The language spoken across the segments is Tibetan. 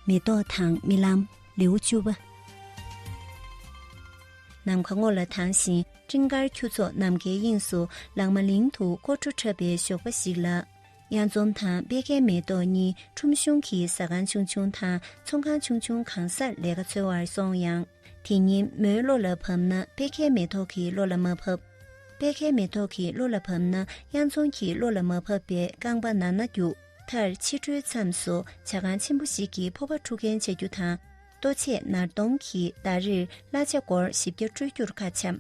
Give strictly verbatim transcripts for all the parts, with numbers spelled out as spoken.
མེ་ཏོག་དང་རྨི་ལམ། ལེའུ་བཅུ་པ། ནམ་མཁའ་སྔོ་ལ་དྭངས་ཤིང་སྤྲིན་དཀར་ཁྱུ་ཚོགས་ནམ་མཁའི་དབྱིངས་སུ་ལང་མ་ལིང་དུ་སྐོར་བྲོ་འཁྲབ་པའི་ཞོགས་པ་ཞིག་ལ། གཡང་འཛོམས་དང་པད་ཁའི་མེ་ཏོག་གཉིས་ཁྲོམ་གཞུང་གི་ཟ་ཁང་ཆུང་ཆུང་དང་ཚོང་ཁང་ཆུང་ཆུང་གང་སར་ལས་ཀ་འཚོལ་བར་སོང་ཡང་། དེ་ཉིན་མོའི་བློ་ལ་བབས་ན་པད་ཁའི་མེ་ཏོག་གི་བློ་ལ་མ་བབས། པད་ཁའི་མེ་ཏོག་གི་བློ་ལ་བབས་ན་གཡང་འཛོམས་ཀྱི་བློ་ལ་མ་བབས་པའི་རྐང་པ་ན་ན་རྒྱུག་མཐར་ཕྱི་དྲོའི་མཚམས་སུ་ཇ་ཁང་ཆེན་པོ་ཞིག་གི་ཕོར་པ་འཁྲུ་མཁན་བྱ་རྒྱུ་དང་། ལྟོ་ཆས་ནར་གདོང་གིས་ཟླ་རེར་གླ་ཆ་སྒོར་བཞི་བརྒྱ་སྤྲོད་རྒྱུར་ཁ་འཆམ།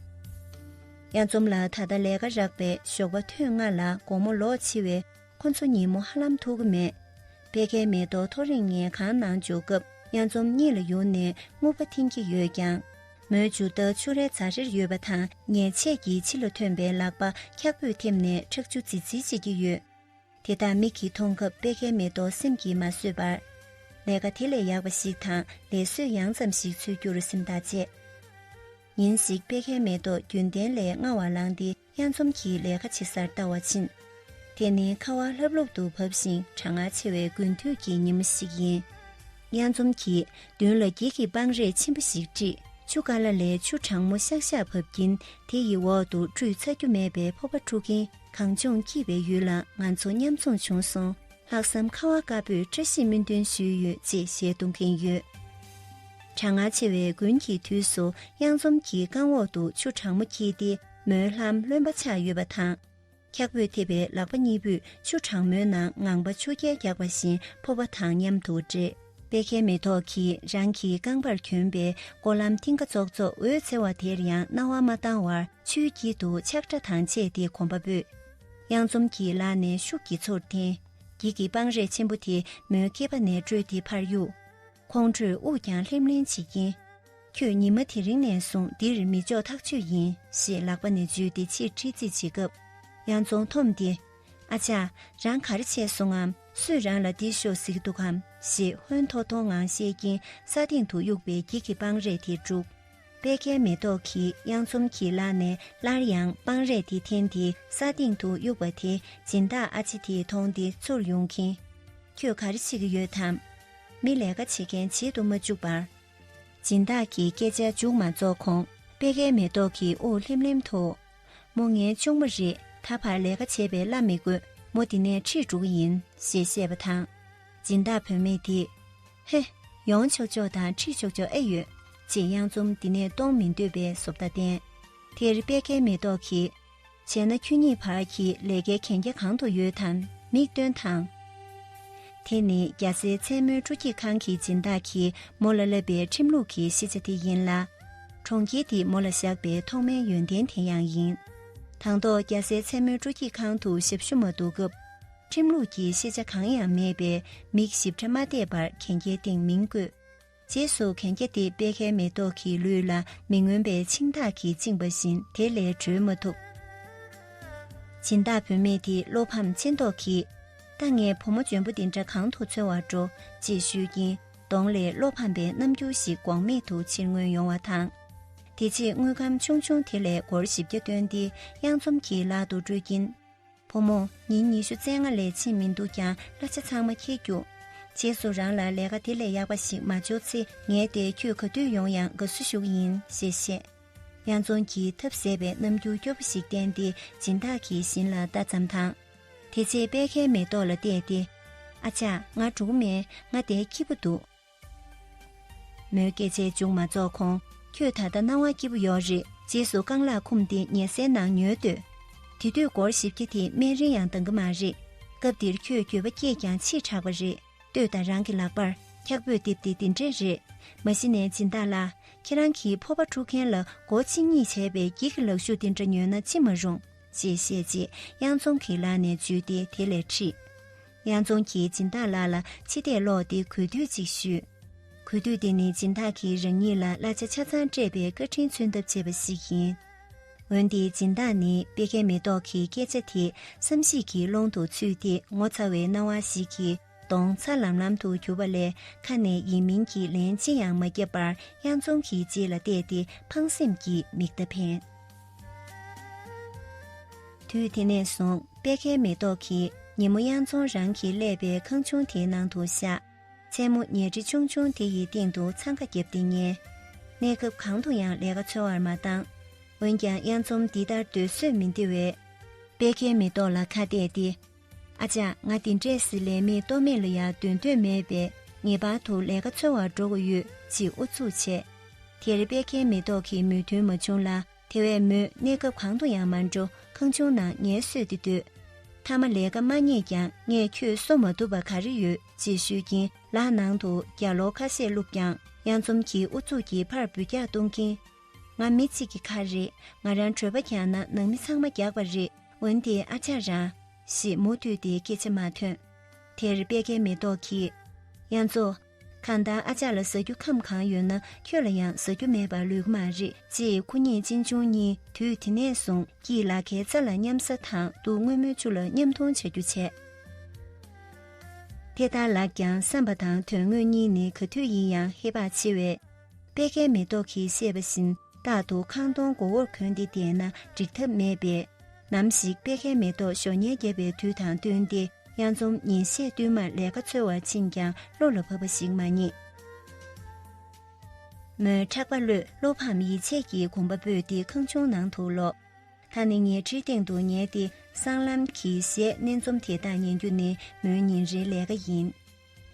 གཡང་འཛོམས་ལ་ད་ལྟ་ལས་ཀ་རག་པས་ཞོགས་པ་ཐོན་སྔ་ལ་དགོང་མོ་ལོག་འཆི་བས་ཁོ་ཚོ་ཉིན་མོ་ཧ་ལམ་ཐུག་གི་མེད། པད་ཁའི་མེ་ཏོག་ཐོ་རེངས་ངལ་ཁང་ནང་འཇུག་སྐབས་གཡང་འཛོམས་གཉིད་ལ་ཡུར་ནས་རྔུལ་པ་འཐེན་གྱི་ཡོད་ཀྱང་། མོའི་འཇུ་ལྟ་ཆུ་རའི་རྫ་རིར་ཡོད་པ་དང་ཉལ་ཆས་ཀྱི་ཕྱི་ལ་ཐོན་པའི་ལག་པ་འཁྱག་པོས་འཐེམ་ནས་ཁྲག་ཆུ་ཙི་ཙི་བྱེད་ཀྱི་ཡོད། དེ་དག་མིག་གིས་མཐོང་སྐབས་པད་ཁའི་མེ་ཏོག་སེམས་ཀྱིས་མ་བཟོད་པར། ལས་ཀ་དེ་ལས་ཡག་པ་ཞིག་དང་ལས་བཟོས་ཡང་ཙམ་ཞིག་འཚོལ་རྒྱུར་སེམས་ཐག་བཅད། ཉིན་ཞིག་པད་ཁའི་མེ་ཏོག་རྒྱུན་ལྡན་ལས་སྔ་བར་ལངས་ཏེ་གཡང་འཛོམས་ཀྱིས་ལས་ཀ་བྱེད་སར་ལྟ་བར་ཕྱིན། དེ་ནི་ཁ་བ་ལྷབ་ལྷུབ་ཏུ་བབས་ཤིང་གྲང་ངར་ཆེ་བའི་དགུན་དུས་ཀྱི་ཉིན་མོ་ཞིག་ཡིན། གཡང་འཛོམས་ཀྱིས་མདུན་ལ་འགྱིག་གི་སྤང་རས་ཆེན་པོ་ཞིག་དཀྲིས། ཆུ་ཀ་ལ་ལས་ཆུ་གྲང་མོ་ཤག་ཤག་བབས་ཀྱིན་དེ་ཡི་འོག་ཏུ་བཀྲུས་ཚར་རྒྱུ་མེད་པའི་ཕོར་པ་འཁྲུ་མཁན་གངས་ལྗོངས་སྐྱིད་པའི་ཡུལ་ལ་ང་ཚོ་མཉམ་འཛོམས་བྱུང་སོང་། ལྷག་བསམ་ཁ་བ་དཀར་པོས་བཀྲ་ཤིས་སྨོན་འདུན་ཞུས་ཡོད་ཅེས་ཞལ་གདུང་གིན་ཡོད། གྲང་ངར་ཆེ་བའི་དགུན་གྱི་དུས་སུ་གཡང་འཛོམས་ཀྱི་རྐང་འོག་ཏུ་ཆུ་གྲང་མོ་འཁྱིལ་ཏེ་མོའི་ལྷམ་རློན་པ་ཆགས་ཡོད་པ་དང་། འཁྱག་པོས་ཐེབས་པའི་ལག་པ་གཉིས་པོས་ཆུ་གྲང་མོའི་ནང་ངང་པ་ཆུ་རྐྱལ་རྒྱག་པ་བཞིན་ཕོར་པ་དང་མཉམ་དུ་འདྲེས། པད་ཁའི་མེ་ཏོག་གིས་རང་གི་རྐང་པར་གྱོན་པའི་སྐོར་ལམ་མཐིང་ག་ཙོག་ཙོག་འོད་འཚེར་བ་དེར་ཡང་སྣང་བ་མ་བཏང་བར་ཆུའི་དཀྱིལ་དུ་ཆག་སྒྲ་དང་བཅས་ཏེ་གོམ་པ་སྤོས། གཡང་འཛོམས་ཀྱི་ལག་ནས་ཤུགས་ཀྱིས་ཚུར་འཐེན། འགྱིག་གི་སྤང་རས་ཆེན་པོ་དེ་མོའི་སྐེད་པ་ནས་བཀྲོལ་ཏེ་ཕར་གཡུགས། ཁོང་ཁྲོས་དབུགས་ཀྱང་ལྷེམ་ལྷེམ་བྱེད་ཀྱིན། ཁྱོད་ཉི་མ་དེ་རིང་ནས་བཟུང་འདིར་མི་འཇོག་ཐག་ཆོད་ཡིན་ཞེས་ལག་པ་ནས་འཇུས་ཏེ་ཕྱིར་ཁྲིད་རྩིས་བྱེད་སྐབས། གཡང་འཛོམས་འཐོམས་ཏེ། ཨ་ཅག་རང་ག་རེ་བྱས་སོང་ངམ། སུས་རང་ལ་འདི་ཤོག་ཟེར་གྱི་འདུག་གམ་ཞེས་ཧོན་ཐོར་ཐོར་ངང་བཤད་ཀྱིན་ས་སྟེང་དུ་གཡུགས་པའི་འགྱིག་གི་སྤང་རས་དེ་བཀྲུས། པད་ཁའི་མེ་ཏོག་གིས་གཡང་འཛོམས་ཀྱི་ལག་ནས་སླར་ཡང་སྤང་རས་དེ་འཐེན་ཏེ་ས་སྟེང་དུ་གཡུགས་པ་དེ་སྦྱིན་བདག་ཨ་ཅེ་དེས་མཐོང་སྟེ་ཚུར་ཡོང་གིན། ཁྱོད་ག་རེ་བྱེད་ཀྱི་ཡོད་དམ། མི་ལས་ཀ་བྱེད་མཁན་བྱེད་དུ་མ་བཅུག་པར། སྦྱིན་བདག་གི་སྐད་ཆ་མཇུག་མ་རྫོགས་གོང་པད་ཁའི་མེ་ཏོག་གིས་དབུགས་ལྷེམ་ལྷེམ་འཐུ། མོ་ངའི་ཆུང་མ་རེད། ད་བར་ལས་ཀ་བྱས་པས་སླ་མི་དགོས། མོ་འདི་ནས་ཁྲིད་འགྲོ་གི་ཡིན་ཞེས་བཤད་པ་དང་། སྦྱིན་བདག་བུད་མེད་དེས། ཧེ། ཡོང་ཆོག་ཆོག་དང་ཁྲིད་ཆོག་ཆོག་ཨེ་ཡོད། ཅེས་གཡང་འཛོམས་འདི་ནས་གཏོང་མི་འདོད་པའི་བཟོ་ལྟ་བསྟན། དེར་པད་ཁའི་མེ་ཏོག་གིས། བྱས་ན་ཁྱོད་གཉིས་བར་གྱི་ལས་ཀའི་གན་རྒྱ་གང་དུ་ཡོད་དམ། མིག་སྟོན་དང་། དེ་ནི་རྒྱ་སེ་མཚན་མོའི་སྤྲོ་སྐྱིད་ཁང་གི་སྦྱིན་བདག་གིས་མོ་ལ་བསླབས་པའི་ཁྲིམས་ལུགས་ཀྱི་ཤེས་བྱ་དེ་ཡིན་ལ། གྲོང་ཁྱེར་འདིས་མོ་ལ་བཞག་པའི་ཐོག་མའི་ཡོན་ཏན་དེ་ཡང་ཡིན། དང་ཐོག་རྒྱ་སེ་མཚན་མོའི་སྤྲོ་སྐྱིད་ཁང་དུ་ཞབས་ཞུ་མ་གཏོགས་སྐབས། ཁྲིམས་ལུགས་ཀྱི་ཤེས་བྱ་གང་ཡང་མེད་པས་མིག་ཞིབ་ཕྲ་མ་བལྟས་པར་གན་རྒྱའི་སྟེང་མིང་བཀོད། རྗེས་སུ་གན་རྒྱ་དེ་པད་ཁའི་མེ་ཏོག་གི་ལུས་ལ་མི་མངོན་པའི་འཆིང་ཐག་གིས་བཅིངས་པ་བཞིན་དེ་ལས་གྲོལ་མ་ཐུབ། སྦྱིན་བདག་བུད་མེད་དེ་བློ་ཕམ་ཆེ་མདོག་གིས། ད་ངས་བུ་མོ་འཇོན་པོ་འདི་འདྲ་གང་དུ་འཚོལ་བར་འགྲོ། ཅེས་ཞུས་ཀྱིན་གདོང་ལས་བློ་ཕམ་པའི་རྣམ་འགྱུར་ཞིག་འགོག་མེད་དུ་ཕྱིར་མངོན་ཡོང་བ་དང་། དེ་རྗེས་དངུལ་ཁང་ཆུང་ཆུང་དེ་ལས་སྒོར་བཞི་བརྒྱ་བཏོན་ཏེ་གཡང་འཛོམས་ཀྱི་ལག་ཏུ་སྤྲོད་ཀྱིན། བུ་མོ། ཉིན་ཉི་ཤུ་རྩ་ལྔ་ལས་ཕྱིན་མི་འདུག་ཀྱང་གླ་ཆ་ཚང་མ་འཁྱེར་རྒྱུགས། རྗེས་སུ་རང་ལ་ལས་ཀ་དེ་ལས་ཡག་པ་ཞིག་མ་འབྱོར་ཚེ་ངས་དེ་ཁྱོད་ག་དུས་ཡོང་ཡང་དགའ་བསུ་ཞུ་གི་ཡིན་ཞེས་བཤད། གཡང་འཛོམས་ཀྱིས་ཐབས་ཟད་པའི་རྣམ་འགྱུར་སྐྱོ་པོ་ཞིག་བསྟན་ཏེ་སྦྱིན་བདག་གི་བཞིན་ལ་ལྟ་ཙམ་དང་། དེ་རྗེས་པད་ཁའི་མེ་ཏོག་ལ་བལྟས་ཏེ། ཨ་ཅག་ང་འགྲོ་གི་མེད། ང་དེ་སྐྱིད་པོ་འདུག་མོའི་སྐད་ཆའི་མཇུག་མ་རྫོགས་གོང་། ཁྱོད་ད་ལྟ་སྣང་བ་སྐྱིད་པོ་ཡོད་རེད། རྗེས་སུ་རྐང་ལག་འཁུམས་ཏེ་ཉལ་སའི་ནང་ཉལ་སྡོད། དེ་དུས་སྒོར་བཞི་བརྒྱ་དེ་སྨན་རིན་ཡང་འདང་གི་མ་རེད། སྐབས་འདིར་ཁྱོད་འགྱོད་པ་སྐྱེས་ཀྱང་ཕྱིས་དྲགས་པ་རེད། ལྟོས་དང་། རང་གི་ལག་པར་འཁྱག་པོས་རྡིབ་སྟེ་འདི་འདྲས་རེད། མ་གཞི་ནས་སྦྱིན་བདག་ལགས། ཁྱེད་རང་གིས་ཕོར་པ་འཁྲུ་མཁན་ལ་སྒོར་ཕྱེད་གཉིས་བྱས་པའི་འགྱིག་གི་ལག་ཤུབས་འདི་འདྲ་ཉོས་ན་ཅི་མ་རུང་། ཅེས་བཤད་རྗེས་གཡང་འཛོམས་ཀྱི་ལག་ནས་འཇུས་ཏེ་དེ་ལས་ཁྲིད། གཡང་འཛོམས་ཀྱིས་སྦྱིན་བདག་ལགས་ལ་ཕྱི་བལྟས་སློག་སྟེ་གུས་འདུད་ཅིག་ཞུས། གུས་འདུད་དེ་ནི་སྦྱིན་བདག་གིས་རང་ཉིད་ལ་གླ་ཆ་ཆ་ཚང་སྤྲད་པའི་བཀའ་དྲིན་མཚོན་ཐབས་བྱས་པ་ཞིག་ཡིན། འོན་ཏེ་སྦྱིན་བདག་ནི་པད་ཁའི་མེ་ཏོག་གི་སྐད་ཆ་དེ་བསམ་གཞིག་གི་ཀློང་དུ་ཚུད་དེ་ངོ་ཚ་བའི་སྣང་བ་ཞིག་གིས་གདོང་ཚ་ལམ་ལམ་དུ་གྱུར་པ་ལས་ཁ་ནས་ཡིན་མིན་གྱི་ལན་ཅི་ཡང་མ་བརྒྱབ་པར་གཡང་འཛོམས་ཀྱི་རྗེས་ལ་བལྟས་ཏེ་ཕངས་སེམས་ཀྱིས་མིག་མཐའ་འཕེན། དུས་དེ་ནས་བཟུང་པད་ཁའི་མེ་ཏོག་གིས་ཉིན་མོ་གཡང་འཛོམས་རང་གིས་གླས་པའི་ཁང་ཆུང་དེའི་ནང་དུ་བཞག་མཚན་མོ་ཉལ་ཁྲི་ཆུང་ཆུང་དེ་ཡི་སྟེང་དུ་འཚང་ཁ་བརྒྱབ་སྟེ་ཉལ། གནས་སྐབས་གང་དུ་ཡང་ལས་ཀ་འཚོལ་བར་མ་བཏང་། འོན་ཀྱང་གཡང་འཛོམས་འདི་ལྟར་སྡོད་བཟོད་མི་བདེ་བས། པད་ཁའི་མེ་ཏོག་ལ་ཁ་གཏད་དེ། ཨ་ཅག་ང་འདི་འདྲས་སི་ལས་མེད་ལྟོ་མེད་ལ་ཡ་སྡོད་འདོད་མེད་པས་ངེས་པར་དུ་ལས་ཀ་འཚོལ་བར་འགྲོ་དགོས་ཡོད་ཅེས་ཨུ་ཚུགས་བྱས། དེར་པད་ཁའི་མེ་ཏོག་གིས་མོས་མཐུན་མ་བྱུང་ལ། དེ་བས་མོས་གནས་སྐབས་གང་དུ་ཡང་མ་འགྲོ་ཁང་ཆུང་ནང་ངལ་གསོས་ཏེ་སྡོད། མཐའ་མ་ལས་ཀ་མ་རྙེད་ཀྱང་ངས་ཁྱོད་གསོ་མ་ཐུབ་པ་ག་རེ་ཡོད་ཅེས་ཞུས་ཀྱིན་ལག་ནང་དུ་རྒྱ་ལོ་ཁ་ཤས་བླུགས་ཀྱང་གཡང་འཛོམས་ཀྱིས་ཨུ་ཚུགས་ཀྱིས་ཕར་འབུད་རྒྱག་གཏོང་གིན། ང་མི་གཅིག་གི་ཁ་རེད། ང་རང་གྲོད་པ་བརྒྱག་ན་ནང་མི་ཚང་མ་རྒྱག་པ་རེད། འོན་ཏེ་ཨ་ཅག་རང་། ཞེས་མུ་མཐུད་དེ་སྐད་ཆ་མ་ཐོན། དེར་པད་ཁའི་མེ་ཏོག་གིས། གཡང་འཛོམས། གང་ལྟར་ཨ་ཅག་ལ་ཟ་རྒྱུ་ཁམ་གང་ཡོད་ན་ཁྱོད་ལ་ཡང་ཟ་རྒྱུ་མེད་པར་ལུས་ཀྱི་མ་རེད་ཅེས་ཁོ་གཉིས་གཅེན་གཅུང་གཉིས་དུས་དེ་ནས་བཟུང་སྐྱིད་ལ་ཁའི་རྩ་ལ་མཉམ་ཟ་དང་སྡུག་སྔོན་མོའི་ཆུ་ལ་མཉམ་འཐུང་བྱ་རྒྱུ་བྱས། དེ་ལྟར་ལགས་ཀྱང་བསམ་པ་དང་དོན་དངོས་གཉིས་ནི་ག་དུས་ཡིན་ཡང་ཧེ་བག་ཆེ་བས། པད་ཁའི་མེ་ཏོག་གིས་བཤད་པ་བཞིན་རྟག་ཏུ་ཁང་སྟོང་མགོ་བོར་གོན་ཏེ་བསྡད་ན་འགྲིག་ཐབས་མེད་པས། ནམ་ཞིག་པད་ཁའི་མེ་ཏོག་ཞོ་ཉལ་རྒྱབ་པའི་དུས་དང་བསྟུན་ཏེ་གཡང་འཛོམས་ཉིན་ཤས་བསྟུད་མར་ལས་ཀ་འཚོལ་བར་ཕྱིན་ཀྱང་བློ་ལ་བབས་པ་ཞིག་མ་རྙེད། མོས་ཕྲག་པ་གློད་བློ་ཕམ་ཡིད་ཆད་ཀྱིས་གོམ་པ་སྤོས་ཏེ་ཁང་ཆུང་ནང་དུ་ལོག་ད་ནི་ཉལ་ཁྲིའི་སྟེང་དུ་ཉལ་ཏེ་སྲང་ལམ་གྱི་གཞས་སྣེ་འཛོམས་དེ་དག་ཉན་རྒྱུ་ནི་མོའི་ཉིན་རེའི་ལས་ཀ་ཡིན།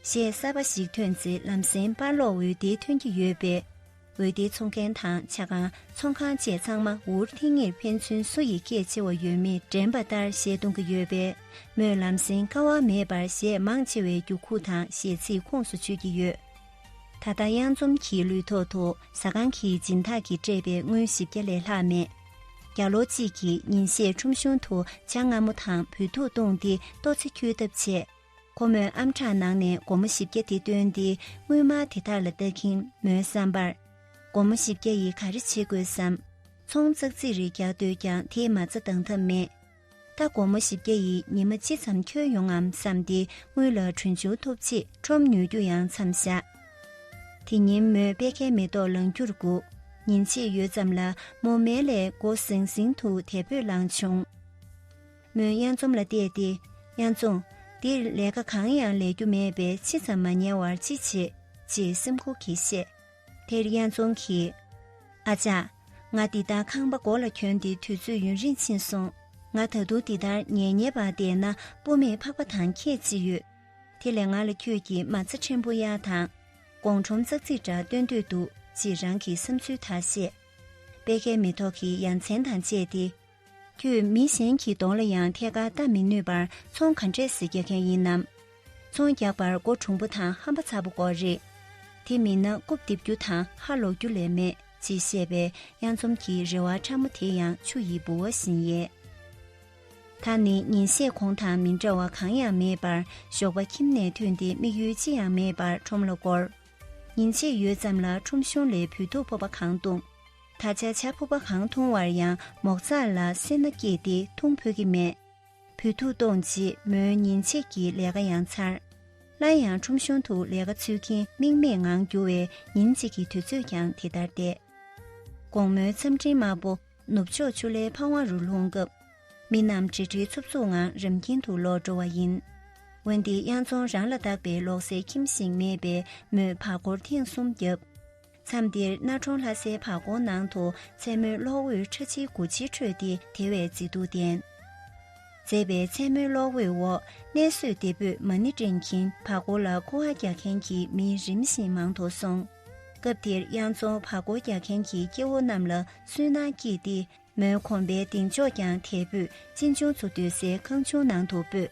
གཞས་གསར་པ་ཞིག་ཐོན་ཚེ་ལམ་སེང་པར་སློག་འོད་སྡེར་ཐོན་གྱི་ཡོད་པས། འོད་སྡེར་འཚོང་མཁན་དང་ཇ་ཁང་ཚོང་ཁང་བཅས་ཚང་མ་འུར་ཐིང་ངེར་ཕན་ཚུན་སུ་ཡི་སྐད་ཆེ་བ་ཡོད་མེད་འགྲན་པ་ལྟར་གཞས་གཏོང་གི་ཡོད་པས། མོས་ལམ་སེང་དཀའ་བ་མེད་པར་གཞས་མང་ཆེ་བའི་མགྱོགས་ཁུག་དང་གཞས་ཚིག་ཁོངས་སུ་ཆུད་ཀྱི་ཡོད། ད་ལྟ་གཡང་འཛོམས་ཀྱི་ལུས་ཐོག་ཏུ་ཟ་ཁང་གི་སྦྱིན་བདག་གིས་སྤྲད་པའི་དངུལ་བཞི་བརྒྱ་ལས་ལྷག་མེད། རྒྱ་ལོ་གཅིག་གིས་ཉིན་ཤས་ཁྲོམ་གཞུང་དུ་ཇ་མངར་མོ་དང་བོད་ཐུག་བཏུངས་ཏེ་ལྟོ་ཚེ་འཁྱོལ་ཐབས་བྱས། ཁོ་མོས་ཨམ་ཕྲག་ནང་ནས་སྒོར་མོ་བཞི་བརྒྱ་དེ་བཏོན་ཏེ་དངུལ་སྨར་དེ་དག་ལ་ལྟ་གིན་མོའི་བསམ་པར། སྒོར་མོ་བཞི་བརྒྱ་ཡིས་ག་རེ་བྱེད་དགོས་སམ། ཚོང་ཙག་ཙིག་རེ་རྒྱག་འདོད་ཀྱང་དེས་མ་རྩ་འདང་ཐབས་མེད། ད་སྒོར་མོ་བཞི་བརྒྱ་ཡིས་ཉི་མ་ཅི་ཙམ་འཁྱོལ་ཡོང་ངམ་བསམ་སྟེ་དངུལ་ལ་གྲོན་ཆུང་ཐོབ་ཆེད་ཁྲོམ་ཉོ་རྒྱུ་ཡང་མཚམས་བཞག་དེ་ཉིན་མོས་པད་ཁའི་མེ་ཏོག་ལང་རྒྱུར་སྒུག་ཉིན་ཕྱེད་ཡོལ་ཙམ་ལ་མོ་མལ་ལས་མགོ་ཟིང་ཟིང་དུ་དལ་བུས་ལངས་བྱུང་། མོས་གཡང་འཛོམས་ལ་བལྟས་ཏེ། གཡང་འཛོམས། འདིར་ལས་ཀ་གང་ཡང་ལས་རྒྱུ་མེད་པས་ཕྱི་ཙམ་མ་ཉལ་བར་ཅི་བྱེད། ཅེས་སེམས་ཁུར་གྱིས་བཤད། དེར་གཡང་འཛོམས་ཀྱིས། ཨ་ཅག་ང་འདི་ལྟར་ཁང་པ་སྒོ་ལ་གྱོན་ཏེ་དུས་ཚོད་ཡུན་རིང་ཕྱིན་སོང་། ང་ད་དུང་འདི་ལྟར་ཉལ་ཉལ་བར་བསྡད་ན་སྤུ་མེད་ཕག་པ་དང་ཁྱད་ཅི་ཡོད། དེ་ལས་ང་ལ་ཁྱོད་ཀྱིས་མ་རྩ་ཕྲན་བུ་གཡར་དང་། དགོང་ཁྲོམ་ཙག་ཙིག་འདྲ་སྟོན་འདོད་འདུག་ཅེས་རང་གི་བསམ་ཚུལ་དག་བཤད། པད་ཁའི་མེ་ཏོག་གིས་ཡ་མཚན་དང་བཅས་ཏེ། ཁྱོད་མི་གཞན་གྱི་གདོང་ལ་ཡང་ཐད་ཀར་ལྟ་མི་ནུས་པར་ཚོང་ག་འདྲས་སེ་རྒྱག་མཁན་ཡིན་ནམ། ཚོང་རྒྱག་པར་སྒོ་གྲུང་པོ་དང་ཧམ་པ་ཚ་པོ་དགོས་རེད། དེ་མིན་ན་རྐུབ་རྡེབ་རྒྱུ་དང་ཧ་ལོག་རྒྱུ་ལས་མེད་ཅེས་བཤད་པས་གཡང་འཛོམས་ཀྱི་རེ་བ་ཕྲ་མོ་དེ་ཡང་ཆུ་ཡི་ལྦུ་བ་བཞིན་ཡལ། ད་ནི་ཉིན་ཤས་གོང་དང་མི་འདྲ་བ་གང་ཡང་མེད་པར་ཞོགས་པ་ཁྱིམ་ནས་ཐོན་ཏེ་དམིགས་ཡུལ་ཅི་ཡང་མེད་པར་ཁྲོམ་ལ་འགོར། ཉིན་ཕྱེད་ཡོལ་ཙམ་ལ་ཁྲོམ་གཞུང་ལས་བོད་ཐུག་ཕོར་པ་གང་བཏུངས། ད་ཆ་ཇ་ཕོར་པ་གང་འཐུང་བར་ཡང་མོག་ཚག་ལ་སེར་སྣ་སྐྱེས་ཏེ་འཐུང་ཕོད་ཀྱི་མེད། བོད་ཐུག་བཏུངས་རྗེས་མོའི་ཉིན་ཕྱེད་ཀྱི་ལས་ཀ་ཡང་ཚར། སླར་ཡང་ཁྲོམ་གཞུང་དུ་ལས་ཀ་འཚོལ་གྱིན་དམིགས་མེད་ངང་རྒྱུ་བའི་ཉིན་གཅིག་གི་དུས་ཚོད་ཀྱང་དེ་ལྟར་འདས། དགོང་མོའི་མཚམས་སྤྲིན་དམར་པོ་ནུབ་ཕྱོགས་ཆུ་ལྷའི་ཕ་བོང་རུ་ལྷུང་སྐབས། མི་རྣམས་གྲི་གྲིའི་འཚུབ་འཚུབ་ངང་རམ་གྱིན་དུ་ལོག་འགྲོ་བ་ཡིན། འོན་ཏེ་གཡང་འཛོམས་རང་ལ་བདག་པའི་ལོག་སའི་ཁྱིམ་ཞིག་མེད་པས་མོས་བར་སྐོར་ཐེངས་གསུམ་བརྒྱབ། མཚམས་འདིར་གནའ་གྲོང་ལྷ་སའི་བར་སྐོར་ནང་དུ་མཚན་མོའི་གློག་འོད་ཁྲ་ཆིལ་དགུ་ཆིལ་འཕྲོས་ཏེ་དེ་བས་མཛེས་སྡུག་ལྡན། མཛེས་པའི་མཚན་མོའི་གློག་འོད་འོག་གནས་བཟོས་ལྡེ་པོས་མ་ཎི་བགྲང་གིན་བར་སྐོར་ལ་ཀོ་བ་རྒྱག་མཁན་གྱི་མི་རིམ་བཞིན་མང་དུ་སོང་། སྐབས་དེར་གཡང་འཛོམས་བར་སྐོར་རྒྱག་མཁན་གྱི་སྐྱེ་བོ་རྣམས་ལ་སུན་སྣང་སྐྱེས་ཏེ། མོའི་གོམ་པའི་གདེང་འཇོག་ཀྱང་དལ་བུས་གཅེན་གཅུང་ཚོ་སྡོད་སའི་ཁང་ཆུང་ནང་དུ་སྤོས།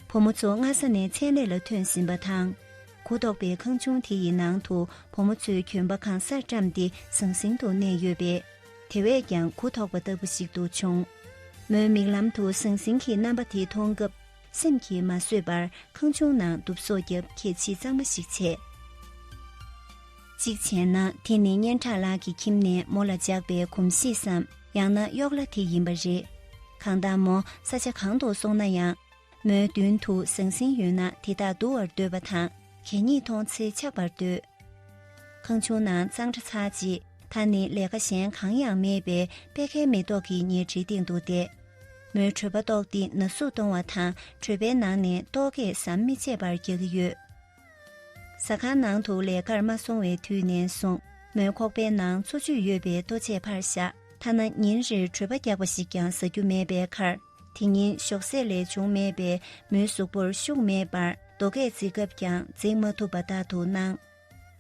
བུ་མོ་ཚོ་སྔ་ས་ནས་མཚན་ལས་ལ་ཐོན་ཟིན་པ་དང་། གུ་དོག་པའི་ཁང་ཆུང་དེ་ཡི་ནང་དུ་བུ་མོ་ཚོས་གྱོན་པ་གང་སར་བཀྲམས་ཏེ་ཟང་ཟིང་དུ་གནས་ཡོད་པས། དེ་བས་ཀྱང་གུ་དོག་པ་ལྟ་བུ་ཞིག་ཏུ་བྱུང་། མོའི་མིག་ལམ་དུ་ཟང་ཟིང་གི་རྣམ་པ་དེ་མཐོང་སྐབས། སེམས་ཀྱིས་མ་བཟོད་པར་ཁང་ཆུང་ནང་འདུག་སོ་བརྒྱབ་ཁྱད་ཆོས་གཙང་མ་ཞིག་བྱས། གཅིག་བྱས་ན་དེ་ནི་སྙན་གྲགས་ལགས་ཀྱི་ཁྱིམ་ནས་མོ་ལ་འཇགས་པའི་གོམས་གཤིས་སམ་ཡང་ན་གཡོག་ལྷ་དེ་ཡིན་པ་རེད། གང་ལྟར་མོ་ས་ཆ་གང་དུ་སོང་ན་ཡང་། མོའི་མདུན་དུ་ཟང་ཟིང་ཡོད་ན་དེ་དག་བསྡུ་བར་འདོད་པ་དང་གད་སྙིགས་མཐོང་ཚེ་ཆག་པར་འདོད། ཁང་ཆུང་ནང་གཙང་སྦྲ་ཚར་རྗེས་ད་ནི་ལས་ཀ་གཞན་གང་ཡང་མེད་པས་པད་ཁའི་མེ་ཏོག་གི་ཉལ་ཁྲིའི་སྟེང་དུ་བསྡད། མོའི་གྲོད་པ་ལྟོགས་ཏེ་ན་ཟུག་གཏོང་བ་དང་གྲོད་པའི་ནང་ནས་ལྟོགས་གས་ཟམ་མི་ཆད་པར་རྒྱག་གི་ཡོད། ཟ་ཁང་ནང་དུ་ལས་ཀར་མ་སོང་བའི་དུས་ནས་བཟུང་། མོའི་ཁོག་པའི་ནང་འཚོ་བཅུད་ཡོད་པའི་ལྟོ་ཆས་ཕར་བཞག་ཐ་ན་ཉིན་རེར་གྲོད་པ་རྒྱགས་པ་ཞིག་ཀྱང་ཟ་རྒྱུ་མེད་པའི་ཁར། དེ་ཉིན་ཞོགས་ཟས་ལས་བྱུང་མེད་པས། མོའི་གཟུགས་པོར་ཤུགས་མེད་པར། རྡོ་སྐས་འཛེག་སྐབས་ཀྱང་འཛེག་མ་ཐུབ་པ་ལྟར་དུ་སྣང་།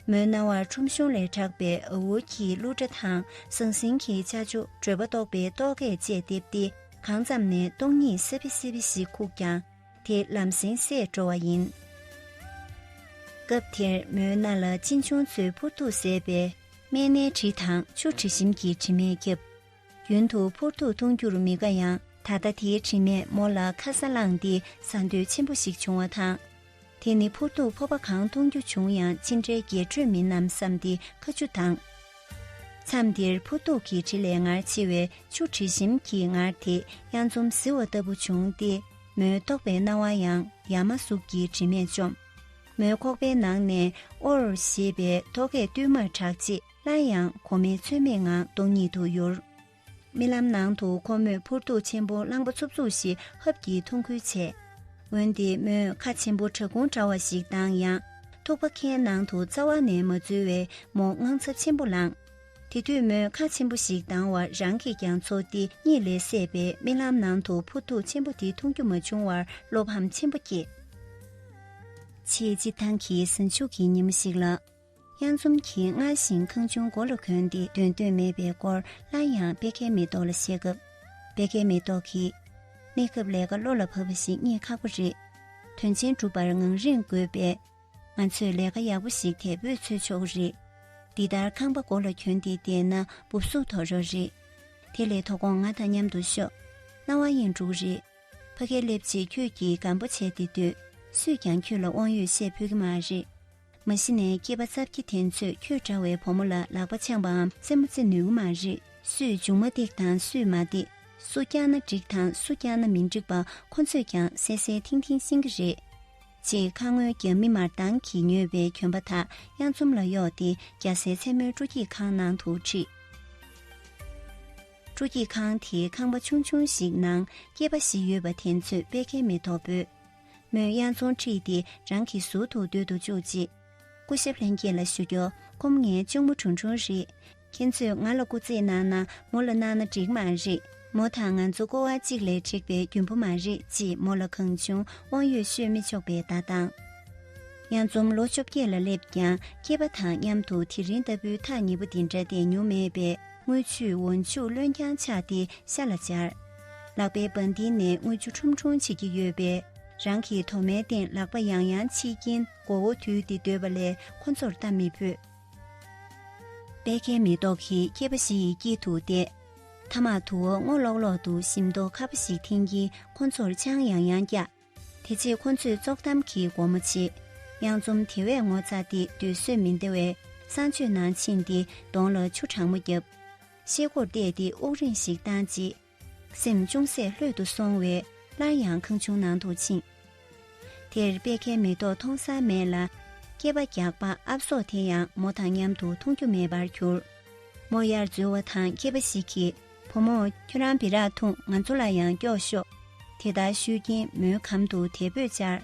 མོའི་རྣ་བར་ཁྲོམ་གཞུང་ལས་གྲགས་པའི་ཨ་འུ་གི་གླུ་སྒྲ་དང་ཟང་ཟིང་གི་ཅ་ཅོ། འགྲོས་པ་ལྡོག་པའི་ལྟོ་སྐད་བཅས་འདེབས་ཏེ། གང་ཙམ་ནས་སྟོང་ཉིད་སེ་བི་སེ་བི་ཞིག་ཁུག་ཀྱང་། དེ་ལམ་སེང་བསད་འགྲོ་བ་ཡིན། སྐབས་དེར་མོའི་རྣ་ལ་གཅེན་གཅུང་ཚོས་ཕུར་ཐུག་ཟས་པའི་སྨན་སྣའི་དྲི་དང་ཆུ་དྲི་ཞིམ་གྱི་དྲི་མས་ཁྱབ། རྒྱུན་དུ་ཕུར་ཐུག་འཐུང་རྒྱུར་མི་དགའ་ཡང་། ད་ལྟ་དེའི་དྲི་མས་མོ་ལ་ཁ་ས་བླངས་ཏེ་ཟ་འདོད་ཆེན་པོ་ཞིག་བྱུང་བ་དང་། དེ་ནི་ཕུར་ཐུག་ཕོར་པ་གང་འཐུང་རྒྱུ་བྱུང་ཡང་ཅི་འདྲའི་རྒྱས་སྤྲོས་མིན་ནམ་བསམ་སྟེ་ཁ་ཆུ་དྭངས། མཚམས་འདིར་ཕུར་ཐུག་གི་དྲི་ལས་ངར་ཆེ་བའི་ཆུ་དྲི་ཞིམ་གྱི་ངར་དེས་གཡའ་འཛོམས་བཟི་བ་ལྟ་བུ་བྱུང་སྟེ། མོའི་ལྟོགས་པའི་རྣ་བ་ཡང་ཡ་མ་གཟུགས་ཀྱི་དྲི་མས་བཅོམ། མོའི་ཁོག་པའི་ནང་ནས་ཨོར་ཞེས་པའི་ལྟོ་སྐད་བསྟུད་མར་གྲགས་རྗེས། སླར་ཡང་གོ་མེད་ཚོད་མེད་ངང་སྟོང་ཉིད་དུ་གྱུར། རྨི་ལམ་ནང་དུ་ཁོ་མོས་ཕུར་ཐུག་ཆེན་པོ་རླངས་པ་འཚུབ་འཚུབ་ཞིག་ཧབ་ཀྱིས་འཐུང་ཁུལ་བྱས། འོན་ཏེ་མོས་ཁ་ཆེན་པོ་བྲག་ཁུང་འདྲ་བ་ཞིག་བཏང་ཡང་། ཐུག་པ་ཁའི་ནང་དུ་རྩ་བ་ནས་མ་འཛུལ་བས་མོ་དངངས་འཚབ་ཆེན་པོ་ལངས། དེ་དུས་མོས་ཁ་ཆེན་པོ་ཞིག་བཏང་བར་རང་གིས་ཀྱང་ཚོར་ཏེ། གཉིད་ལས་སད་པས་རྨི་ལམ་ནང་དུ་ཕུར་ཐུག་ཆེན་པོ་དེ་འཐུང་རྒྱུ་མ་བྱུང་བར་བློ་ཕམ་ཆེན་པོ་སྐྱེས། ཆེས་སྤྱིར་བཏང་གི་ཟིང་ཆུ་གི་ཉིན་མོ་ཞིག་ལ། གཡང་འཛོམས་ཀྱིས་སྔར་བཞིན་ཁང་ཆུང་སྒོ་ལ་གྱོན་ཏེ་སྡོད་འདོད་མེད་པའི་སྐོར་སླར་ཡང་པད་ཁའི་མེ་ཏོག་ལ་བཤད་སྐབས། པད་ཁའི་མེ་ཏོག་གིས། གནས་སྐབས་ལས་ཀ་བློ་ལ་བབས་པ་ཞིག་རྙེད་ཁག་པོ་རེད། དོན་ཆེན་སྒྲུབ་པར་ངང་རིང་དགོས་པས། ང་ཚོས་ལས་ཀ་ཡག་པོ་ཞིག་དལ་བུས་འཚོལ་ཆོག་གི་རེད། འདི་ལྟར་ཁང་པ་སྒོ་ལ་གྱོན་ཏེ་བསྡད་ན་འབུབ་སུག་དོ་རོ་རེད། དེ་ལས་དོ་དགོང་ང་དང་མཉམ་དུ་ཤོག་རྣ་བ་ཡེངས་འགྲོ་གི་རེད། ཕ་གིར་སླེབས་རྗེས་ཁྱོད་ཀྱིས་སྒམ་པོ་བྱས་ཏེ་སྡོད། སུས་ཀྱང་ཁྱོད་ལ་དབང་ཡོད་བཤད་ཕོད་ཀྱི་མ་རེད། མ་གཞི་ནས་སྐྱེས་པ་རྩ་བརྒྱད་དེ་ཚོས་ཁྱོད་འདྲ་བའི་བུ་མོ་ལ་ལག་པ་འཆང་བའམ་རྩེད་མོ་རྩེ་ནུས་ཀྱི་མ་རེད། སུས་མཇུག་མ་བཏེགས་དང་སུས་མ་བཏེགས། སུ་བཀྱག་ན་འགྲིག་དང་སུ་བཀྱག་ན་མི་འགྲིག་པ་ཁོ་ཚོས་ཀྱང་གསལ་གསལ་ཐིང་ཐིང་ཤེས་ཀྱི་རེད། ཅེས་ཁ་ངོའི་རྒྱབ་མི་དམར་མདངས་ཀྱིས་ཉོས་པའི་གྱོན་པ་དག་གཡང་འཛོམས་ལ་གཡོགས་ཏེ་རྒྱ་སེ་མཚན་མོའི་སྤྲོ་སྐྱིད་ཁང་ནང་དུ་ཁྲིད། སྤྲོ་སྐྱིད་ཁང་དེའི་ཁང་པ་ཆུང་ཆུང་ཞིག་ནང་སྐྱེས་པ་བཞི་ཡོད་པ་དེ་ཚོས་པད་ཁའི་མེ་ཏོག་འབོད། མོས་གཡང་འཛོམས་ཁྲིད་དེ་རང་གི་ཟུར་དུ་སྡོད་དུ་བཅུག་རྗེས། སྐུ་ཞབས་ལྷན་རྒྱས་ལ་ཞུ་རྒྱུ། ཁོམ་ངའི་གཅུང་མོ་ཁྲུང་ཁྲུང་རེད། ཁྱེད་ཚོས་ང་ལ་སྐུ་རྩེད་གནང་ན་མོ་ལ་གནང་ན་འགྲིག་མ་རེད། མོ་དང་ང་ཚོ་ཀོ་བ་གཅིག་ལས་འཁྲིགས་པའི་རྒྱུན་པོ་མ་རེད་ཅེས་མོ་ལ་གང་བྱུང་དབང་ཡོད་ཤོད་མི་ཆོག་པའི་བརྡ་བཏང་། གཡང་འཛོམས་ལོ་བཅོ་བརྒྱད་ལ་སླེབས་ཀྱང་སྐྱེས་པ་དང་མཉམ་དུ་དེ་རིང་ལྟ་བུའི་ཐག་ཉེ་པོ་འདི་འདྲ་བསྡད་མྱོང་མེད་པས་རྔུལ་ཆུས་འོག་མཇུག་རློན་རྐྱང་ཆགས་ཏེ་ཤ་ལ་འབྱར། ལག་པའི་འབའ་ལྡིང་ནས་རྔུལ་ཆུ་ཁྲུམ་ཁྲུམ་བྱེད་ཀྱི་ཡོད་པས། རང་གི་དོ་མའི་སྟེང་ལག་པ་ཡང་ཡང་ཕྱིས་ཀྱིན་མགོ་བོ་དུད་དེ་སྡོད་པ་ལས་ཁོ་ཚོར་ལྟ་མི་ཕོད། པད་ཁའི་མེ་ཏོག་གིས་སྐྱེས་པ་བཞི་ཡི་དཀྱིལ་དུ་བལྟས། ཐ་མག་དུ་བ་སྔོ་ལོག་ལོག་ཏུ་ཞིམ་མདོག་ཁ་པོ་ཞིག་འཐེན་གྱིན་ཁོ་ཚོར་ཆང་ཡང་ཡང་བཀྱག་དེ་རྗེས་ཁོ་ཚོས་བཙོག་གཏམ་གྱིས་སྒོ་མོ་ཕྱེ། གཡང་འཛོམས་དེ་བས་ངོ་ཚ་སྟེ་སྡོད་བཟོད་མི་འདའ་བས་གསང་སྤྱོད་ནང་ཕྱིན་ཏེ་གདོང་ལ་ཆུ་གྲང་མོ་བརྒྱབ། ཤེལ་སྒོར་བལྟས་ཏེ་དབུགས་རིང་ཞིག་བཏང་རྗེས། སེམས་ཅུང་ཟད་ལྷོད་དུ་སོང་བས་སླར་ཡང་ཁང་ཆུང་ནང་དུ་ཕྱིན། དེར་པད་ཁའི་མེ་ཏོག་མཐོང་ས་མེད་ལ། སྐྱེས་པ་རྒྱགས་པ་ཨབ་སོགས་དེ་ཡང་མོ་དང་མཉམ་དུ་མཐོང་རྒྱུ་མེད་པར་གྱུར། མོ་ཡར་འཛུལ་བ་དང་སྐྱེས་པ་ཞིག་གིས། བུ་མོ། ཁྱོད་རང་སྦི་རག་འཐུང་། ང་ཚོ་ལ་ཡང་སྐྱོགས་ཤོག་དེ་ལྟར་ཞུས་ཀྱིན་མོའི་གམ་དུ་དལ་བུས་བཅར།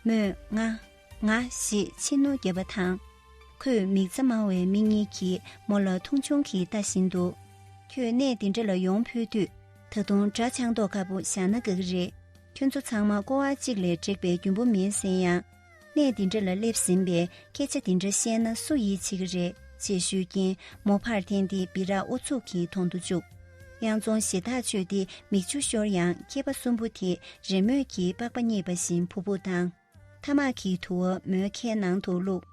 མོས་ང་། ང་ཞེས་ཕྱི་སྣུར་བརྒྱབ་པ་དང་། ཁོས་མིག་རྩ་དམར་བའི་མིག་གཉིས་ཀྱིས་མོ་ལ་མཐོང་ཆུང་གིས་ལྟ་བཞིན་དུ། ཁྱོད་གནས་འདི་འདྲ་ལ་ཡོང་ཕོད་དུས། ད་དུང་དགྲ་ཆགས་མདོག་ཁ་པོ་བཞག་ན་དགའ་གི་རེད། ཁྱོད་ཚོ་ཚང་མ་ཀོ་བ་གཅིག་ལས་འཁྲིགས་པའི་རྒྱུན་པོ་མིན་ཟེར་ཡང་། གནས་འདི་འདྲ་ལ་སླེབས་ཟིན་པས་སྐད་ཆ་འདི་འདྲ་བཤད་ན་སུ་ཡིད་ཆེས་ཀྱི་རེད་ཅེས་ཞུས་ཀྱིན་མོ་ཕར་འཐེན་ཏེ་སྦི་རག་ཨུ་ཚུགས་ཀྱིས་འཐུང་དུ་བཅུག་གཡང་འཛོམས་ཞེ་ཐག་ཆོད་དེ་མིག་ཆུ་ཤོར་ཡང་སྐྱེས་པ་གསུམ་པོ་དེ་རེས་མོས་ཀྱིས་པགས་པ་རྙེད་པ་བཞིན་བུ་སྦུག་བཏང་། ཐ་མག་གི་དུ་བ་མོའི་ཁའི་ནང་དུ་བླུགས།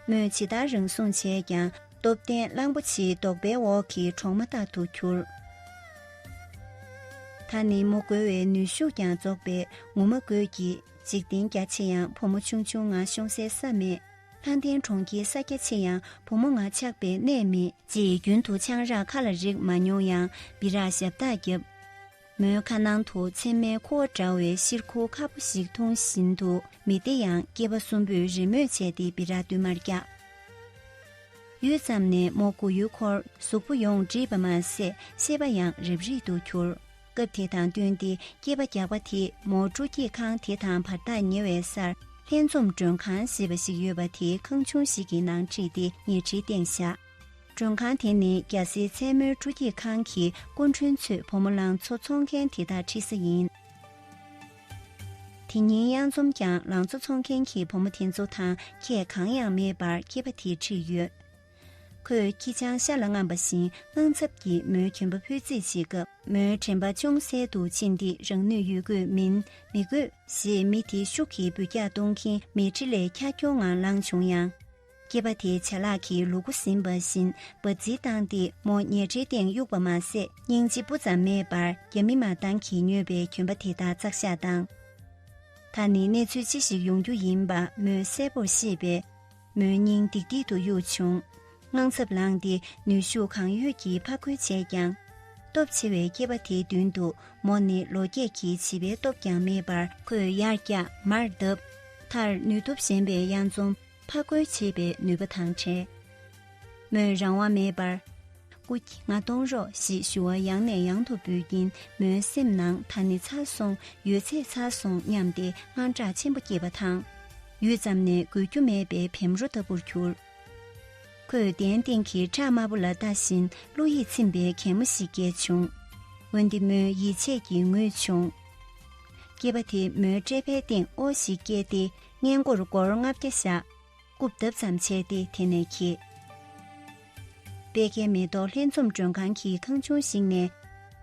མོས་ཇི་ལྟར་རང་སྲུང་བྱས་ཀྱང་སྟོབས་ལྡན་གླང་པོ་ཆེའི་རྡོག་པའི་འོག་གི་གྲོག་མ་ལྟར་དུ་གྱུར། ད་ནི་མོ་རྒོལ་བའི་ནུས་ཤུགས་ཀྱང་རྫོགས་པས་ངུ་མ་དགོས་ཀྱི། འཇིག་རྟེན་རྒྱ་ཆེ་ཡང་བུ་མོ་ཆུང་ཆུང་ང་ཤོང་སའི་ས་མེད། ལྷ་ལྡན་གྲོང་ཁྱེར་ས་རྒྱ་ཆེ་ཡང་བུ་མོ་ང་ཆགས་པའི་གནས་མེད། ཅེས་རྒྱུན་དུ་ཆང་རག་ཁ་ལ་རེག་མ་མྱོང་ཡང་སྦི་རག་ཞབས་ཏག་བརྒྱབ། མོའི་ཁ་ནང་དུ་མཚན་མའི་ཁུ་བ་འདྲ་བའི་ཤེལ་ཁུ་ཁ་པོ་ཞིག་འཐུང་བཞིན་དུ་མི་བདེ་ཡང་སྐྱེས་པ་གསུམ་པོས་རེས་མོས་བྱས་ཏེ་སྦི་རག་བསྟུད་མར་བཀྱག་ཡུད་ཙམ་ནས་མོ་མགོ་ཡུ་འཁོར་གཟུགས་པོ་ཡོངས་བསྒྲིབས་པ་མ་ཟད་ཤེས་པ་ཡང་རབ་རིབ་ཏུ་གྱུར། སྐབས་དེ་དང་བསྟུན་ཏེ་སྐྱེས་པ་རྒྱགས་པ་དེས་མོ་སྤྲོ་སྐྱིད་ཁང་དེ་དང་བར་ཐག་ཉེ་བའི་སར་ ལྷན་འཛོམས་མགྲོན་ཁང་ཞེས་པ་ཞིག་ཡོད་པ་དེའི་ཁང་ཆུང་ཞིག་གི་ནང་ཁྲིད་དེ་ཉལ་ཁྲིར་བསྟེན་བཞག་མགྲོན་ཁང་དེ་ནི་རྒྱ་སེའི་མཚན་མོའི་སྤྲོ་སྐྱིད་ཁང་གི་སྐུ་མགྲོན་ཚོས་བུ་མོ་ལང་ཚོ་འཚོང་མཁན་དེ་དག་ཁྲིད་ས་ཡིན། དེ་ཉིན་གཡང་འཛོམས་ཀྱང་ལང་ཚོ་འཚོང་མཁན་གྱི་བུ་མོ་དེ་ཚོ་དང་ཁྱད་གང་ཡང་མེད་པར་སྐྱེས་པ་དེ་ཁྲིད་ཡོད། ཁོས་ཁྱི་སྤྱང་ཤ་ལ་རྔམ་པ་བཞིན་དངངས་འཚབ་ཀྱིས་མོའི་གྱོན་པ་ཕུད་རྩིས་བྱེད་སྐབས། མོའི་དྲན་པ་ཅུང་ཟད་དུ་ཕྱིན་ཏེ་རང་ནུས་ཡོད་དགོས་མིན་མི་དགོས་ཞེས་མི་དེ་ཤུགས་ཀྱིས་འབུད་རྒྱག་གཏོང་གིན་མལ་ཁྲི་ལས་འཁྱག་འཁྱོག་ངང་ལངས་བྱུང་ཡང་། སྐྱེས་པ་དེའི་བྱ་ལག་གིས་ལུ་གུ་ཟིན་པ་བཞིན་འབག་རྩིས་བཏང་སྟེ་མོ་ཉལ་ཁྲིའི་སྟེང་གཡུགས་པ་མ་ཟད་སྙིང་རྗེ་སྤུ་ཙམ་མེད་པར་རྒྱ་མི་མ་ཏང་གིས་ཉོས་པའི་གྱོན་པ་དེ་དག་བཙག་བཞག་བཏང་། ད་ནི་གནས་ཚུལ་ཅི་ཞིག་ཡོང་རྒྱུ་ཡིན་པ་མོས་གསལ་པོར་ཤེས་པས། མོའི་སྙིང་ཏིག་ཏིག་ཏུ་གཡུག་བྱུང་། དངངས་འཚབ་ལངས་ཏེ་ནུས་ཤུགས་གང་ཡོད་ཀྱིས་ཕར་རྒོལ་བྱས་ཀྱང་། སྟོབས་ཆེ་བའི་སྐྱེས་པ་དེའི་མདུན་དུ་མོ་ནི་ལོ་རྒས་ཀྱི་བྱིས་པའི་སྟོབས་ཀྱང་མེད་པར་ཁོས་ཡར་བཀྱག་མར་བརྡབ། མཐར་ནུས་སྟོབས་ཞན་པའི་གཡང་འཛོམས་ཕར་རྒོལ་བྱེད་པའི་ནུས་པ་དང་བྲལ། མོས་རང་དབང་མེད་པར། སྐུ། ང་གཏོང་རོགས་ཞེས་ཞུ་བ་ཡང་ནས་ཡང་དུ་འབུལ་གྱིན་མོའི་སེམས་ནང་ད་ནི་ཚར་སོང་ཡོད་ཚད་ཚར་སོང་སྙམ་སྟེ་དངངས་སྐྲག་ཆེན་པོ་སྐྱེས་པ་དང་། ཡུད་ཙམ་ནས་འགུལ་རྒྱུ་མེད་པའི་བེམ་རོ་ལྟ་བུར་གྱུར། ཁོས་གདན་སྟེང་གི་ཁྲག་དམར་པོ་ལ་ལྟ་བཞིན་བློ་ཡིད་ཚིམ་པའི་གད་མོ་ཞིག་བགད་བྱུང་། འོན་ཏེ་མོས་ཡིད་ཆད་ཀྱིས་ངུས་བྱུང་། སྐྱེས་པ་དེས་མོའི་ཀྲེ་ཕའི་སྟེང་ཨོ་ཞིག་བཀལ་ཏེ་སྔས་མགོར་སྒོར་ལྔ་བརྒྱ་བཞག་རྐུབ་བརྡབ་ཙམ་བྱས་ཏེ་དེ་ནས་འཁྱེར། པད་ཁའི་མེ་ཏོག་ལྷན་འཛོམས་མགྲོན་ཁང་གི་ཁང་ཆུང་ཞིག་ནས་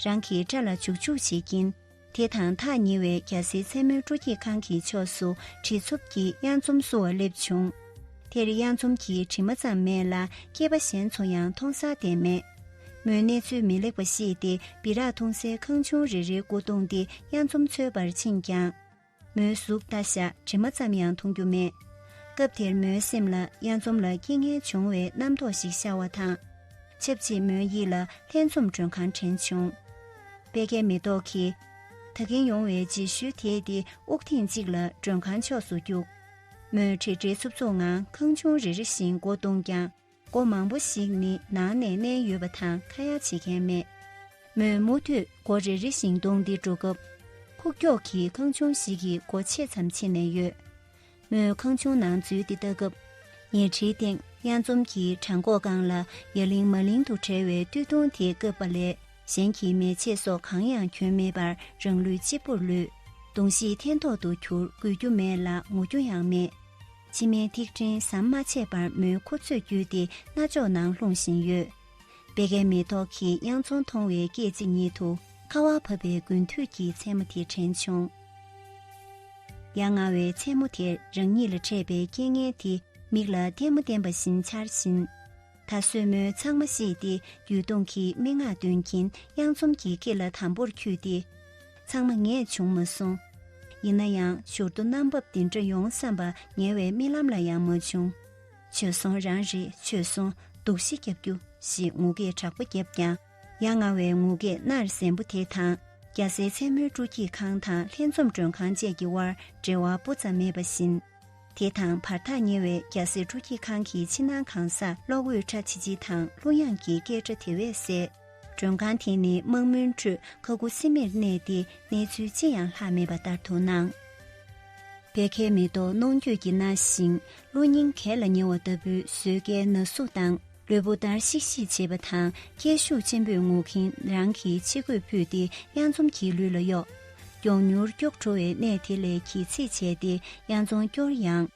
རང་གི་སྐྲ་ལ་བྱུག་བྱུག་བྱེད་ཀྱིན། དེ་དང་ཐག་ཉེ་བའི་རྒྱ་སེའི་མཚན་མོའི་སྤྲོ་སྐྱིད་ཁང་གི་ཕྱོགས་སུ་གྲི་འཚུབ་ཀྱིས་གཡང་འཛོམས་བསུ་བར་སླེབས་བྱུང་། དེར་གཡང་འཛོམས་ཀྱི་དྲི་མ་ཙམ་མེད་ལ་སྐྱེས་པ་གཞན་ཚོ་ཡང་མཐོང་སར་བསྡད་མེད། མོས་གནས་ཚུལ་མི་ལེགས་པ་ཤེས་ཏེ་སྦི་རག་འཐུང་སའི་ཁང་ཆུང་རེ་རེའི་སྒོ་བརྡུངས་ཏེ་གཡང་འཛོམས་འཚོལ་བར་ཕྱིན་ཀྱང་། མོའི་གཟུགས་ལྟ་བཞག་དྲི་མ་ཙམ་ཡང་མཐོང་རྒྱུ་མེད། སྐབས་དེར་མོའི་སེམས་ལ་གཡང་འཛོམས་ལ་རྐྱེན་ངན་བྱུང་བའི་རྣམ་རྟོག་ཞིག་ཤར་བ་དང་། ཆབས་ཅིག་མོའི་ཡིད་ལ་ལྷན་འཛོམས་མགྲོན་ཁང་དྲན་བྱུང་། པད་ཁའི་མེ་ཏོག་གིས། ད་གིན་ཡོང་བའི་རྗེས་ཤུལ་དེད་དེ་དབུགས་ཐེངས་གཅིག་ལ་མགྲོན་ཁང་ཕྱོགས་སུ་རྒྱུགས། མོས་བྲེལ་བྲེལ་འཚུབ་འཚུབ་ངང་ཁང་ཆུང་རེ་རེ་བཞིན་སྒོ་བརྡུངས་ཀྱང་། སྒོ་མང་པོ་ཞིག་ནི་ནང་ནས་མནན་ཡོད་པ་དང་ཁ་ཡ་བྱེད་མཁན་མེད། མོས་མུ་མཐུད་སྒོ་རེ་རེ་བཞིན་བརྡུངས་ཏེ་འགྲོ་སྐབས། ཁུག་ཀྱོག་གི་ཁང་ཆུང་ཞིག་གི་སྒོ་ཕྱེད་ཙམ་ཕྱེ་ནས་ཡོད། མོས་ཁང་ཆུང་ནང་འཛུལ་ཏེ་ལྟ་སྐབས། ཉལ་ཁྲིའི་སྟེང་གཡང་འཛོམས་ཀྱི་བྲང་ཁོག་སྒང་ལ་ཡ་ལིང་མ་ལིང་དུ་བྲེལ་བའི་སྟོད་ཐུང་དེ་བཀབ་པ་ལས་གཞན་གྱི་མལ་ཆས་སོགས་གང་ཡང་གྱོན་མེད་པར་རང་ལུས་གཅིག་པུར་ལུས། གདོང་བཞི་འཐེན་ཐོག་ཏུ་གྱུར། འགུལ་རྒྱུ་མེད་ལ་ངུ་རྒྱུ་ཡང་མེད། མཆི་མའི་ཐིགས་ཕྲེང་ཟམ་མ་ཆད་པར་མོའི་ཁུ་ཚོས་བརྒྱུད་དེ་རྣ་ཅོག་ནང་ལྷུང་བཞིན་ཡོད། པད་ཁའི་མེ་ཏོག་གིས་གཡང་འཛོམས་མཐོང་བའི་སྐད་ཅིག་ཉིད་དུ་ཁ་བ་བབས་པའི་དགུན་དུས་ཀྱི་མཚན་མོ་དེ་དྲན་བྱུང་། ཡ་ང་བའི་མཚན་མོ་དེར་རང་ཉིད་ལ་འཕྲད་པའི་རྐྱེན་ངན་དེ་མིག་ལ་ལྟད་མོ་བསྟན་པ་བཞིན་འཆར་བཞིན། ད་གཟོད་མོས་ཚང་མ་ཤེས་ཏེ་ཡུལ་སྟོང་གི་སྨྲེ་སྔགས་འདོན་གྱིན་གཡང་འཛོམས་ཀྱི་སྐེ་ལ་དམ་པོར་འཁྱུད་དེ། ཚང་མ་ངས་བྱུང་མ་སོང་། ཡིན་ན་ཡང་ཞོར་དུ་རྣམ་བབས་འདི་འདྲ་ཡོང་བསམ་པ་ཉེ་བའི་རྨི་ལམ་ལ་ཡང་མ་བྱུང་། བྱོལ་སོང་རང་རེད་བྱོལ་སོང་། སྡུག་ཤི་རྒྱབ་རྒྱུ་ཞེས་ངུ་སྐད་དྲག་པོ་བརྒྱབ་ཀྱང་། ཡ་ང་བའི་ངུ་སྐད་གནར་གཟན་པོ་དེ་དང་། རྒྱ་སེའི་མཚན་མོའི་སྤྲོ་སྐྱིད་ཁང་དང་ལྷན་འཛོམས་མགྲོན་ཁང་བཅས་ཀྱི་དབར་འབྲེལ་བ་སྤུ་ཙམ་མེད་པ་བཞིན། དེ་དང་བར་ཐག་ཉེ་བའི་རྒྱ་སེ་སྤྲོ་སྐྱིད་ཁང་གི་ཕྱི་ནང་གང་སར་གློག་འོད་ཁྲ་ཆི་ཆི་དང་གླུ་དབྱངས་ཀྱི་སྐད་སྒྲ་དེ་བས་གསལ། མགྲོན་ཁང་དེ་ནི་དམག་མིའི་ཁྲོད་ཁ་ཁུ་སིམ་མེར་གནས་ཏེ་གནས་ཚུལ་ཅི་ཡང་ལྷག་མེད་པ་ལྟར་དུ་སྣང་། བད་ཁའི་མེ་ཏོག་གནོང་འགྱོད་ཀྱིས་མནར་ཞིང་གློ་སྙིང་གད་ལ་ཉེ་བ་ལྟ་བུའི་བཟོད་དཀའི་ན་ཟུག་དང་ལུས་པོ་འདར་ཤིག་ཤིག་བྱེད་པ་དང་སྐད་ཤུགས་ཆེན་པོས་ངུ་གིན་རང་གི་ཕྱི་གོས་ཕུད་དེ་གཡང་འཛོམས་ཀྱི་ལུས་ལ་གཡོགས། མགྱོགས་མྱུར་སྐྱོབ་འགྲོ་བའི་གནས་དེ་ལས་གྱིས་ཚིག་བྱས་ཏེ་གཡང་འཛོམས་སྐྱོར་ཡང་།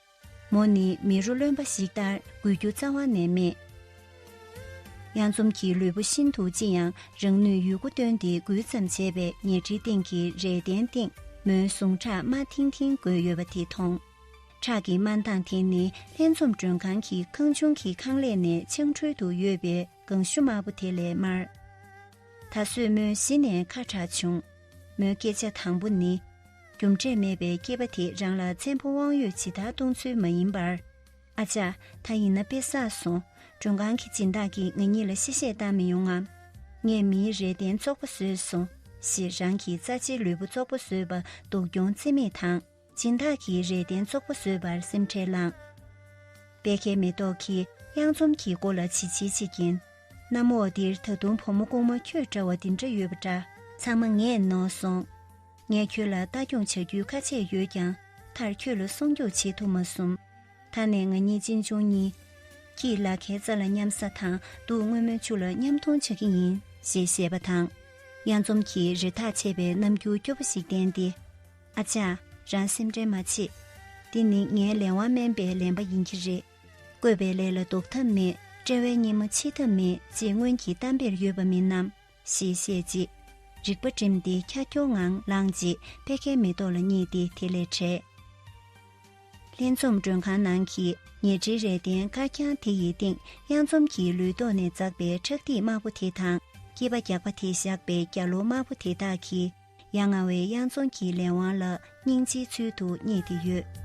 མོ་ནི་མི་རོ་རློན་པ་ཞིག་ལྟར་འགུལ་རྒྱུ་རྩ་བ་ནས་མེད། གཡང་འཛོམས་ཀྱི་ལུས་པོ་ཤིན་ཏུ་ལྕི་ཡང་རང་ནུས་ཡོད་རྒུ་བཏོན་ཏེ་འགུལ་ཙམ་བྱས་པའི་ཉལ་ཁྲིའི་སྟེང་གི་རས་གདན་སྟེང་མོའི་ཟུངས་ཁྲག་དམར་ཐིང་ཐིང་བསྒོས་ཡོད་པ་དེ་མཐོང་། ཁྲག་གི་དམར་མདངས་དེ་ནི་ལྷན་འཛོམས་མགྲོན་ཁང་གི་ཁང་ཆུང་གི་ཁང་ལས་ནས་འཕྱང་འཕྲུལ་དུ་གཡོས་པའི་ལྒང་ཤུ་དམར་པོ་དེ་ལས་དམར། ད་གཟོད་མོས་གཞི་ནས་ཁ་གྲགས་བྱུང་། མོའི་སྐད་ཆ་དང་པོ་ནི། རྒྱུ་འབྲས་མེད་པའི་སྐྱེས་པ་དེས་རང་ལ་བཙན་པོ་དབང་ཡོད་ཇི་ལྟར་གཏོང་ཚུལ་མ་ཡིན་པར། ཨ་ཅག་ད་ཡིན་ན་དཔེ་བསགས་སོང་། མགྲོན་ཁང་གི་སྦྱིན་བདག་གིས་ང་གཉིས་ལ་གཤེ་གཤེ་བཏང་མི་ཡོང་ངམ། ངས་མིའི་རས་གདན་བཙོག་པ་བཟོས་སོང་། ཞེས་རང་གི་རྩ་ཆེའི་ལུས་པོ་བཙོག་པ་བཟོས་པ་སྡུག་གྱོང་བརྩི་མེད་དང་། སྦྱིན་བདག་གིས་རས་གདན་བཙོག་པ་བཟོས་པར་སེམས་ཁྲལ་ལངས། པད་ཁའི་མེ་ཏོག་གིས་གཡང་འཛོམས་ཀྱི་མགོ་ལ་བྱིལ་བྱིལ་བྱེད་ཀྱིན། གནམ་འོག་འདིར་ད་དུང་བུ་མོ་རྐུན་མ་ཁྱོད་འདྲ་བ་འདི་འདྲ་ཡོད་པ་འདྲ། ཚང་མ་ངས་ནོར་སོང་། ངས་ཁྱོད་ལ་ལྟ་སྐྱོང་བྱ་རྒྱུའི་ཁ་ཆད་ཡོད་ཀྱང་ མཐར་ཁྱོད་ལ་སྲུང་སྐྱོབ་བྱེད་ཐུབ་མ་སོང་། ད་ནས་ང་གཉིས་གཅེན་གཅུང་གཉིས། ཁྱིའི་ལ་ཁའི་རྩ་ལ་མཉམ་ཟ་དང་དུག་སྔོན་མོའི་ཆུ་ལ་མཉམ་འཐུང་བྱ་གི་ཡིན་ཞེས་བཤད་པ་དང་། གཡང་འཛོམས་ཀྱིས་རེ་ཐག་ཆད་པའི་རྣམ་འགྱུར་སྐྱོ་པོ་ཞིག་བསྟན་ཏེ། ཨ་ཅག་རང་སེམས་ཁྲལ་མ་བྱེད། འདི་ནི་ངའི་ལས་དབང་དམན་པའི་ལན་པ་ཡིན་གྱི་རེད། བསྐོས་པའི་ལས་ལ་ལྡོག་ཐབས་མེད། དཔྲལ་བའི་སྙེ་མོ་ཕྱིས་ཐབས་མེད་ཅེས་སྔོན་གྱི་གཏམ་དཔེར་ཡོད་པ་མིན་ནམ། ཞེས་བཤད་རྗེས། རིག་པ་བསྒྲིམས་ཏེ་འཁྱར་འཁྱོར་ངང་ལངས་རྗེས་པད་ཁའི་མེ་ཏོག་ལ་བསྙེས་ཏེ་དེ་ལས་བྲལ། ལྷན་འཛོམས་མགྲོན་ཁང་ནང་གི་ཉལ་ཁྲིའི་རས་གདན་དཀར་རྐྱང་དེ་ཡི་སྟེང་གཡང་འཛོམས་ཀྱི་ལུས་ཐོག་ནས་འཛེགས་པའི་ཁྲག་ཐིགས་དམར་པོ་དེ་དང་སྐྱེས་པ་རྒྱགས་པ་དེས་བཞག་པའི་རྒྱ་ལོ་དམར་པོ་དེ་དག་གིས་ཡ་ང་བའི་གཡང་འཛོམས་ཀྱི་ལས་དབང་ལ་སྙིང་རྗེའི་ཚུལ་དུ་བསྙད་དེ་ཡོད།